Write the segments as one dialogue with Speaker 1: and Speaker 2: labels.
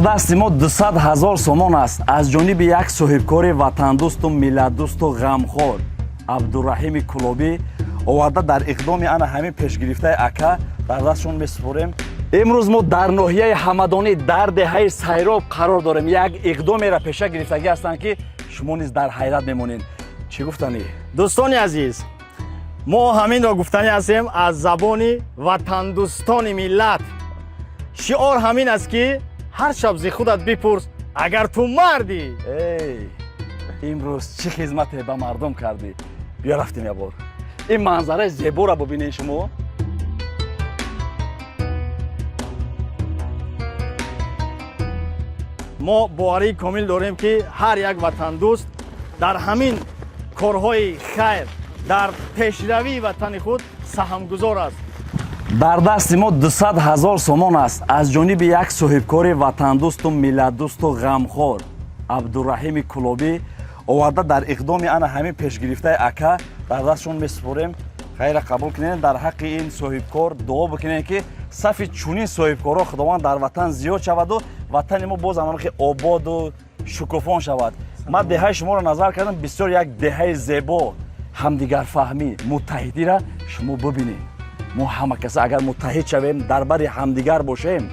Speaker 1: Дасти мо 200 ҳазор сомон аст аз ҷониби як соҳибкори ватандӯсту миллатдӯсту ғамхор Абдураҳими Кулобӣ оварда, дар иқдоми ана ҳамин пешгирифтаи ака дар дастшон месупорем. Имрӯз мо дар ноҳияи Ҳамадонӣ, дар деҳаи Сайроб қарор дорем. Як иқдомеро пеша гирифтагӣ ҳастанд, ки шумо низ дар ҳайрат мемонед. Чӣ гуфтанӣ?
Speaker 2: Дӯстони азиз, мо ҳаминро гуфтанӣ ҳастем аз забони ватандӯстони миллат. Шиор ҳамин аст, ки ҳар шаб зи худат бипурс, агар ту мардӣ.
Speaker 1: Эй, имрӯз чӣ хизмате ба мардум кардӣ! Биё, рафтем, як бор ин манзараи зеборо бубинед шумо.
Speaker 2: Мо боварии комил дорем, ки ҳар як ватандӯст дар ҳамин корҳои хайр, дар пешравии ватани худ саҳмгузор аст.
Speaker 1: Дар дасти мо 200 ҳазор сомон аст аз ҷониби як соҳибкори ватандӯсту миллатдӯсту ғамхор Абдураҳими Кулобӣ оварда, дар иқдоми ана ҳамин пешгирифтаи ака дар дастшон месупорем. Хайра қабул кунед, дар ҳаққи ин соҳибкор дуо бикунед, ки сафи чунин соҳибкорҳо Худованд дар ватан зиёд шаваду ватани мо боз ҳамон ободу шукуфон шавад. Ман деҳаи шуморо назар кардам, бисёр як деҳаи зебо. Ҳамдигарфаҳмӣ, муттаҳидира шумо бибинед. Мо ҳама каса агар муттаҳид шавем, дар бари ҳамдигар бошем,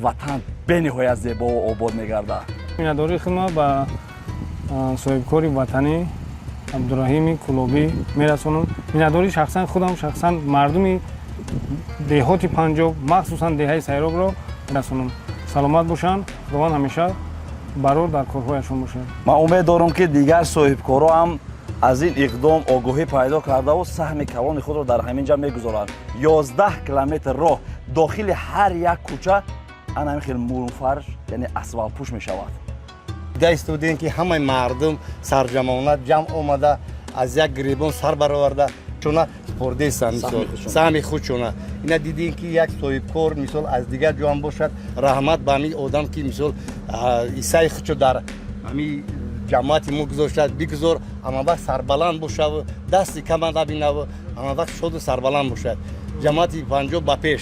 Speaker 1: ватан бениҳоят зебову обод мегардад.
Speaker 3: Миннатдории худма ба соҳибкори ватанӣ Абдураҳими Кулобӣ мерасонам. Миннатдории шахсан худам, шахсан мардуми деҳоти Панҷоб, махсусан деҳаи Сайробро мерасонам. Саломат бошанд, Худованд ҳамеша барор дар корҳояшон бошад.
Speaker 1: Ман умед дорам, ки дигар соҳибкорҳо ҳам аз ин иқдом огоҳӣ пайдо кардаву саҳми калони худро дар ҳамин ҷа мегузоранд. 11 километр роҳ, дохили ҳар як кӯча ана ҳамин хел мурумфарш, яъне асфалтпӯш мешавад.
Speaker 4: Дида истодем, ки ҳамаи мардум сарҷамона ҷамъ омада, аз як гиребон сар бароварда чуна спордесан, мисол, саҳми худшона. Ина дидем, ки як соҳибкор, мисол, аз дигар ҷоам бошад. Раҳмат ба ҳамин одам, ки, мисол, ҳиссаи худшо дар ҳамин ҷамоати мо гузоштааст. Бигузор ҳама вақт сарбаланд бошаву дасти кама набинаву ҳама вақт шоду сарбаланд бошад. Ҷамоати Панҷоб ба пеш!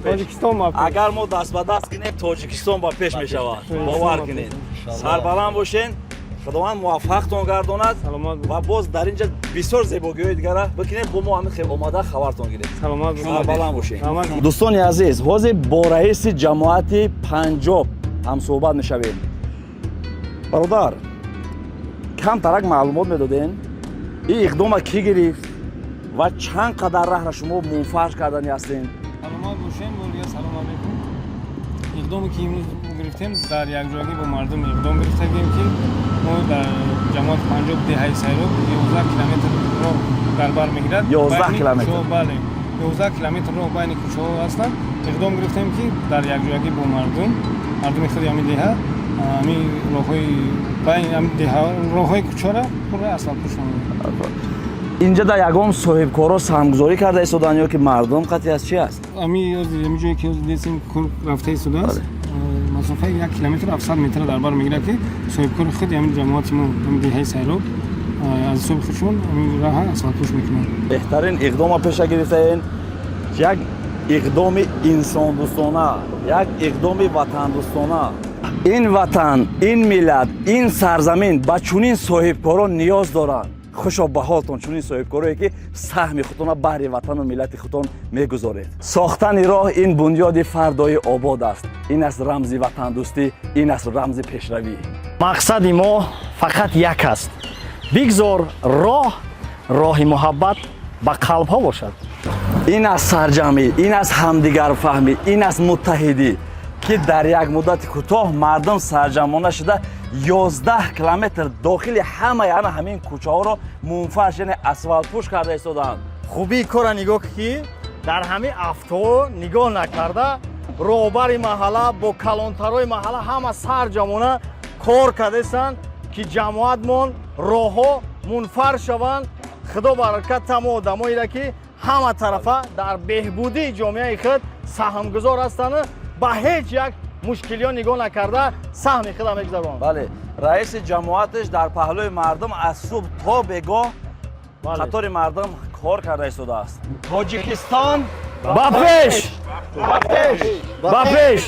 Speaker 3: Тоҷикистон ба пеш!
Speaker 1: Агар мо даст ба даст кунем, Тоҷикистон ба пеш мешавад, бовар кунед. Сарбаланд бошен, Худованд муваффақтон гардонад.
Speaker 3: Саломат.
Speaker 1: Ва боз дар ин ҷа бисёр зебогиҳои дигара бикунем, бо мо ҳамин хел омада хабартон гирем.
Speaker 3: Саломат.
Speaker 1: Сарбаланд бошед. Дӯстони азиз, ҳозир бо раиси ҷамоати Панҷоб ҳамсӯҳбат мешавем. Бародар, камтарак маълумот медодем: ин иқдома кӣ гирифт ва чанд қадар раҳра шумо мунфарш кардани ҳастем?
Speaker 3: Саломат бошем. Бордига салом алейкум. Иқдоме, ки имрӯз гирифтем, дар якҷоягӣ бо мардум иқдом гирифтагем, ки мо дар ҷамоати Панҷоб, деҳаи Сайроб, 11 километр роҳ дар бар мегирад.
Speaker 1: 11 километр.
Speaker 3: Бале, 11 километр роҳ байни кӯчаҳо ҳастанд. Иқдом гирифтем, ки дар якҷоягӣ бо мардум, мардуми худи ҳамин деҳа, ҳамин роҳҳои байни деҳа, роҳҳои кӯчаро пурра асфалтпӯш намоем.
Speaker 1: Инҷа дар ягон соҳибкорро саҳмгузорӣ карда истодаанд ё ки мардум қатъи аст, чи аст?
Speaker 3: Ами ҷое ки десем, кор рафта истодааст, масофаи 1 километр 700 метр дар бар мегирад, ки соҳибкори худи ҳамин ҷамоати мо, ҳамин деҳаи Сайроб, аз ҳисоби худшон ҳамин раҳа асфалтпӯш мекунанд.
Speaker 1: Беҳтарин иқдома пеша гирифтаен, як иқдоми инсондӯстона, як иқдоми ватандӯстона. Ин ватан, ин миллат, ин сарзамин ба чунин соҳибкорон ниёз доранд. Хушо ба ҳолтон, чунин соҳибкорое, ки саҳми худтона баҳри ватану миллати худтон мегузоред. Сохтани роҳ ин бунёди фардои обод аст, ин аст рамзи ватандӯстӣ, ин аст рамзи пешравӣ.
Speaker 2: Мақсади мо фақат як аст: бигзор роҳ роҳи муҳаббат ба қалбҳо бошад.
Speaker 1: Ин аст сарҷамъӣ, ин аст ҳамдигарфаҳмӣ, ин аст муттаҳидӣ, ки дар як муддати кӯтоҳ мардум сарҷамъона шуда 11 километр дохили ҳамаи ана ҳамин кӯчаҳоро мунфарш, яъне асфалтпӯш карда истодаанд.
Speaker 2: Хубии кора нигоҳ, ки дар ҳамин афтҳо нигоҳ накарда, роҳбари маҳалла бо калонтарои маҳалла ҳама сарҷамъона кор кардастанд, ки ҷамоатмон роҳҳо мунфарш шаванд. Худо баракат тамо одамоеро, ки ҳама тарафа дар беҳбудии ҷомеаи худ саҳмгузор ҳастанд, ба ҳеҷ як мушкилиҳо нигоҳ накарда саҳми худа мегузаронанд.
Speaker 1: Бале, раиси ҷамоаташ дар паҳлӯи мардум аз субҳ то бегоҳ қатори мардум кор карда истодааст. Тоҷикистон
Speaker 2: ба пеш, ба пеш!